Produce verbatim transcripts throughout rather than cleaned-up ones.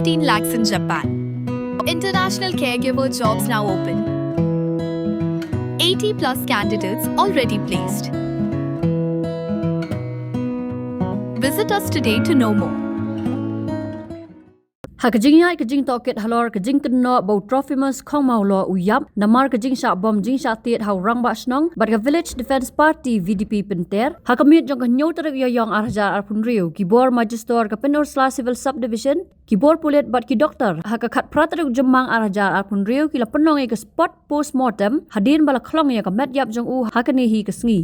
Fifteen lakhs in Japan. International caregiver jobs now open. Eighty plus candidates already placed. Visit us today to know more. Ha ka jingïaid ka jingtohkit halor ka jingkynnoh ba u Trophimus Khongmawloh u ïap namar ka jingshah bom jingshah tied ha u rangbah shnong bad ka Village Defence Party V D P pynter, ha ka miet jong ka hynñiew tarik Ïaïong ar hajar arphew hynriew, ki bor Magistrate ka Pynursla Civil Subdivision, ki bor pulit bad ki doktor, ha ka khatphra tarik Jymmang ar hajar arphew hynriew ki la pynlong ïa ka spot postmortem hadien ba la khlong ïa ka met ïap jong u ha kane hi ka sngi.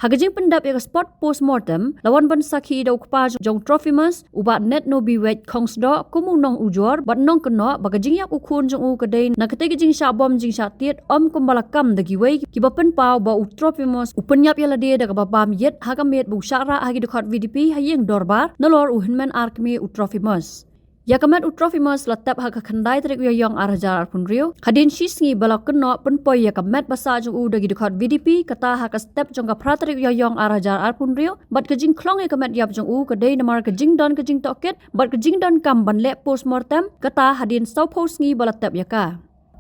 Ha ka jingpyndep ïa ka spot postmortem, la wan ban sakhi da u kpa jong Trophimus, u Bah Netnobiweit Khongsdoh, kum u nongujor bad nongkynnoh, ba ka jingïap u khun jong u ka dei na katei ka jingshah bom jingshah tied, ym kumba la kam da kiwei kiba pynpaw ba u Trophimus u pynïap ïalade da kaba bam ïit ha ka miet ba u shah rah ha ki dkhot V D P ha ïing dorbar nalor u hynmen ar kmie u Trophimus. Ïa ka met u Trophimus la tep ha ka khyndai tarik Ïaïong ar hajar arphew hynriew, hadien shi sngi ba la kynnoh pynpoi ïa ka met ba sah jong u da ki dkhot V D P, kata ha ka step jong ka phra tarik Ïaïong ar hajar arphew hynriew, bad ka jingkhlong ïa ka met ïap jong u ka dei namar ka jingdon ka jingtohkit bad ka jingdonkam ban leh postmortem, kata hadien sawphew sngi ba la tep ïa ka.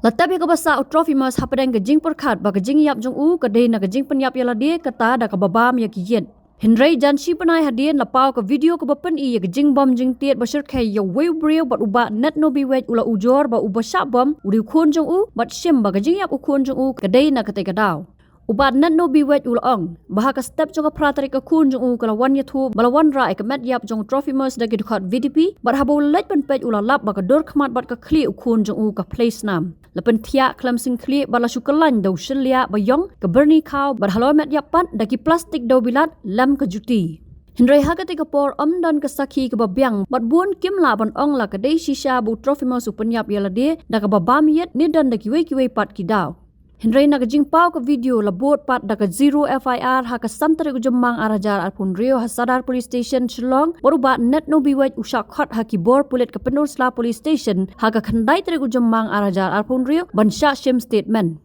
La tep ïa kaba sah u Trophimus hapdeng ka jingpyrkhat ba ka jingïap jong u ka dei na ka jingpynïap ïalade, kata da kaba bam ïa ki ïit. Hynrei jan shi bnai hadien la paw ka video kaba pyni ïa ka jingbom jingtied ba shyrkhei ïa uwei u briew bad u Bah Netnobiweit u la ujor ba uba shah bom u dei u khun jong u, bad shim ba ka jingïap u khun jong u ka dei na katei ka daw. U Bah Netnobiweit u la ong ba ha ka step jong ka phra tarik ka khun jong u ka la wan ïathuh ba la wanrah ïa ka met ïap jong u Trophimus da ki dkhot V D P, bad haba u la leit ban peit u la lap ba ka dur khmat bad ka khlieh u khun jong u ka phlei snam. La pynthiah khlem sngewkhlieh bad la shu kyllain da u shylliah ba ïong, ka byrni khaw bad halor met ïap pat da ki plastik dewbilat lem ka juti. Hynrei ha katei ka por ym don ka sakhi kaba biang bad bun kim lah ban ong la ka dei shisha ba u Trophimus u pynïap ïalade da kaba bam ïit ne don da kiwei kiwei pat ki daw. Hynrei na ka jingpaw ka video la bud pat da ka zero F I R ha ka san tarik u Jymmang ar hajar arphew hynriew ha Sadar Police Station Shillong, bad u Bah Netnobiweit u shah khot ha ki bor pulit ka Pynursla Police Station ha ka khyndai tarik u Jymmang ar hajar arphew hynriew ban shah shim statement.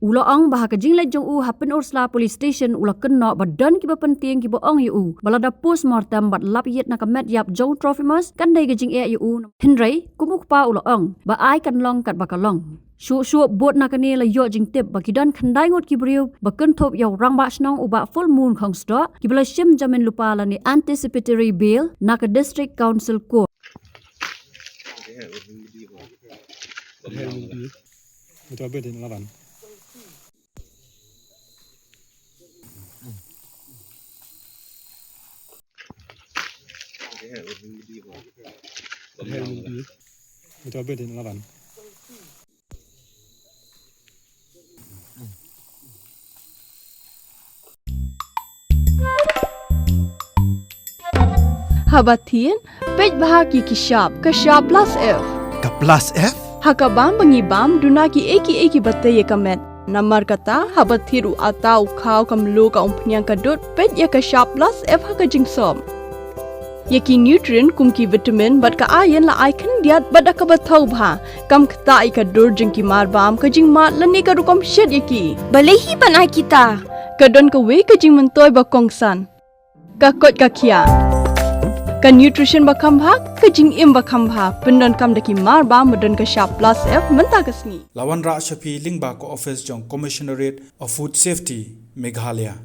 U la ong ba ha ka jingleit jong u ha Pynursla Police Station u la kynnoh ba don kiba pyntieng kiba ong ïa u ba lada postmortem bad lap ïit na ka met ïap jong u Trophimus kan dei ka jingeh ïa u. Hynrei kum u kpa u la ong ba ai kan long katba ka long. Shuh shuh bud na kane la ïoh jingtip ba ki don khyndai ngut ki briew ba kynthup ïa u rangbah shnong u Bah Fullmoon Khongsdoh kiba la shim jamin lypa lane anticipatory bail na ka District Council Court. Haba thied, peit bha ïa ki shap, ka shap plus F. Ka plus F? Ha kaba ngi bam, duna kiei kiei kiba tei ïa ka met. Namar kata, haba thied u atta, u khaw, ka mluh, ka umphniang, ka dud, peit ïa ka shap plus F ha ka jingsop. Ïa ki nutrient kum ki vitamin bad ka iron la ai khyndiat bad da kaba thaw bha. Kam ktah ïa ka dur jong ki marbam, ka jingmad lane ka rukom shet ïa ki. Balei hi ban ai kita? Ka don kawei ka jingmyntoi ba kongsan. Ka koit ka khiah. Ka nutrition ba kham bha, ka jingim ba kham bha. Pyndonkam da ki marbam ba don ka shap plus F mynta ka sngi. La wanrah sha phi lyngba ka office jong Commissionerate of Food Safety, Meghalaya.